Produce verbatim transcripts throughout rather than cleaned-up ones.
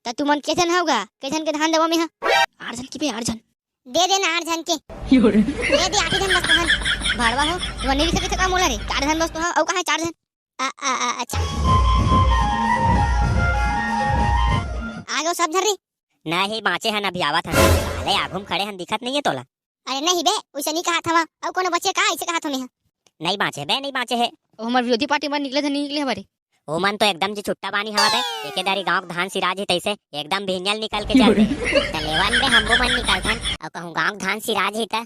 त तुमन के झन हव गा? के झन के धान देवो मेंहा? आठ झन के बे, आठ झन। दे दे ना आठ झन के। दे दे आठ झन बस तुमन। भड़वा हो, तुमन नहीं दिखत का मोला रे? चार झन बस तो हव, अउ कहाँ हे चार झन? आ, आ, आ, अच्छा। आ गयो सब झन रे? नहीं, बाँचे हन, अभी आवत हन। साले आघू म खड़े हन, दिखत नहीं हे तोला? अरे नहीं बे, उइसे नहीं कहत हवा। अउ कोनो बचे का, अइसे कहत हव मेंहा। नहीं बाँचे बे, नहीं बाँचे हे। ओ हमर विरोधी पार्टी मन निकले थे, नहीं निकले हवा रे? ओमन तो एकदम जी छुट्टा बानी हवा बे। एके दारी गाँव के धान सिराज ही तइसे एकदम भिनियल निकल के चल दे। त लेवन बे, हमू मन निकलथन। अउ कहूँ गाँव के धान सिराज ही त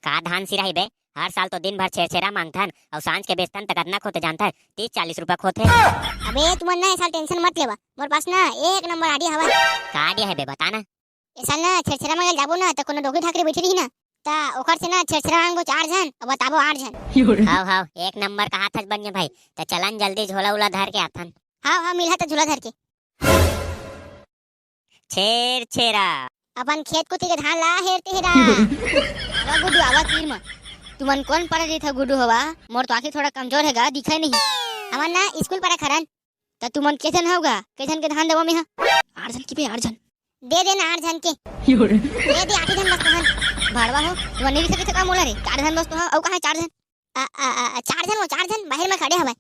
का धान सिराही बे? हर साल तो दिन भर छेरछेरा मांगथन अउ सांझ के बेचथन त कतना खोथे जानथस? तीस चालीस रुपया खोथे। अबे तुमन ना ए साल tension मत लेवा, मोर पास ना एक नंबर idea हवय। का idea हे बे, बता ना। ए साल ना छेरछेरा मांगे ल जाबो ना त कोनो डोकरी ठाकरी बइठे रही ना, त ओकर से ना छेरछेरा मांगबो चार झन अउ बताबो आठ झन। हव हव, एक नंबर कहाथस बनिया भाई। त चलन जल्दी झोला उला धर के आथन। हव हव, मिलहा त झोला धर के। छेरछेरा। अपन खेत कोती के धान ला हेरते हेरा। आवा गुड्डू, आवा तीर म। तुमन कोन पारा रहिथव गुड्डू हवा? मोर तो आँखी थोड़ा कमजोर हे गा, दिखय नहीं। हमन ना स्कूल पारा खरन। त तुमन के झन हव गा? के झन के धान देवो मेंहा? आठ झन के बे, आठ झन। दे दे ना आठ झन के। दे दे आठ झन बस तुमन। भड़वा हो, तुमन नहीं दिखत का मोला रे? चार झन बस तो हव, अउ कहाँ हे चार झन? आ, आ, आ, चार झन, वो चार झन बाहिर म खड़े हवय।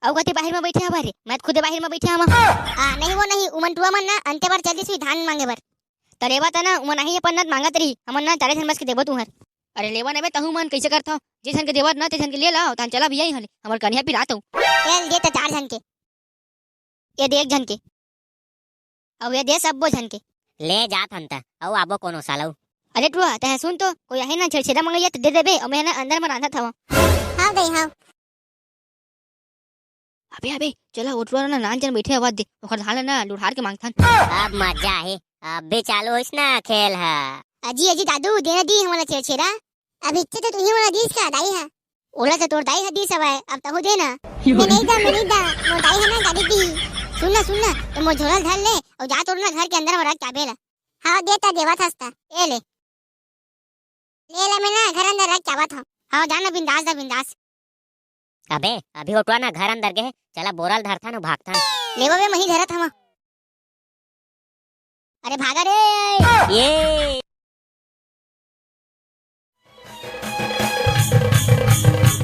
अउ कति बाहिर म बइठे हवय रे? मैं त खुदे बाहिर म बइठे हवं। आ, नहीं वो नहीं, उमन टुरा मन ना अंते बर चल दिस धान मांगे बर। त लेवा त ना, उमन आही अपन नत मांगत रही, हमन ना चारे झन बस के देबो तुहर। अरे लेवा ना बे, तहू मन कइसे करथव? जे झन के देवत ना, ते झन के ले लाव, तहन चला भैया इहाँ ले, हमर कनिहा पिरात हो। चल दे त चार झन के। ये दे एक झन के। अउ ये दे सब्बो झन के। ले जात हन त, अउ आबो कोनो सालव। अरे टुरा, तैं सुन तो, कोई आही ना छेरछेरा मंगइया त दे देबे, अउ मैं ना अंदर म रांधत हवं। हव दई, हव। अबे, अबे, चला ओ टुरा ना नान जन बइठे हवय दे, ओकर धान ल ना लुढ़ार के मांगथन। अब मजा आही, अब भी चालू होइस ना खेल ह। अजी, अजी दादू, देना दी हमला छेरछेरा। अब इच्छे तो तुही मोला दीस का दाई ह? ओला तो तोर दाई ह दीस हवय, अब तहू दे ना। मैं नहीं दा, मैं नहीं दा, मोर दाई ह ना गाड़ी दी। सुन ना, सुन ना, तो मोर झोला धर ले अउ जा तोर ना घर के अंदर म रख के आबे ला। हाँ, दे त देवत हस त, ए ले। ले ला, मैं ना घर अंदर रख के आवत हव। हाँ, जा ना बिंदास दा, बिंदास। अबे, अभी ओ टुरा ना घर अंदर गे हे, चला बोरा ल धरथन अउ भागथन। लेवा बे, मही धरत हवं। अरे भागा रे। ये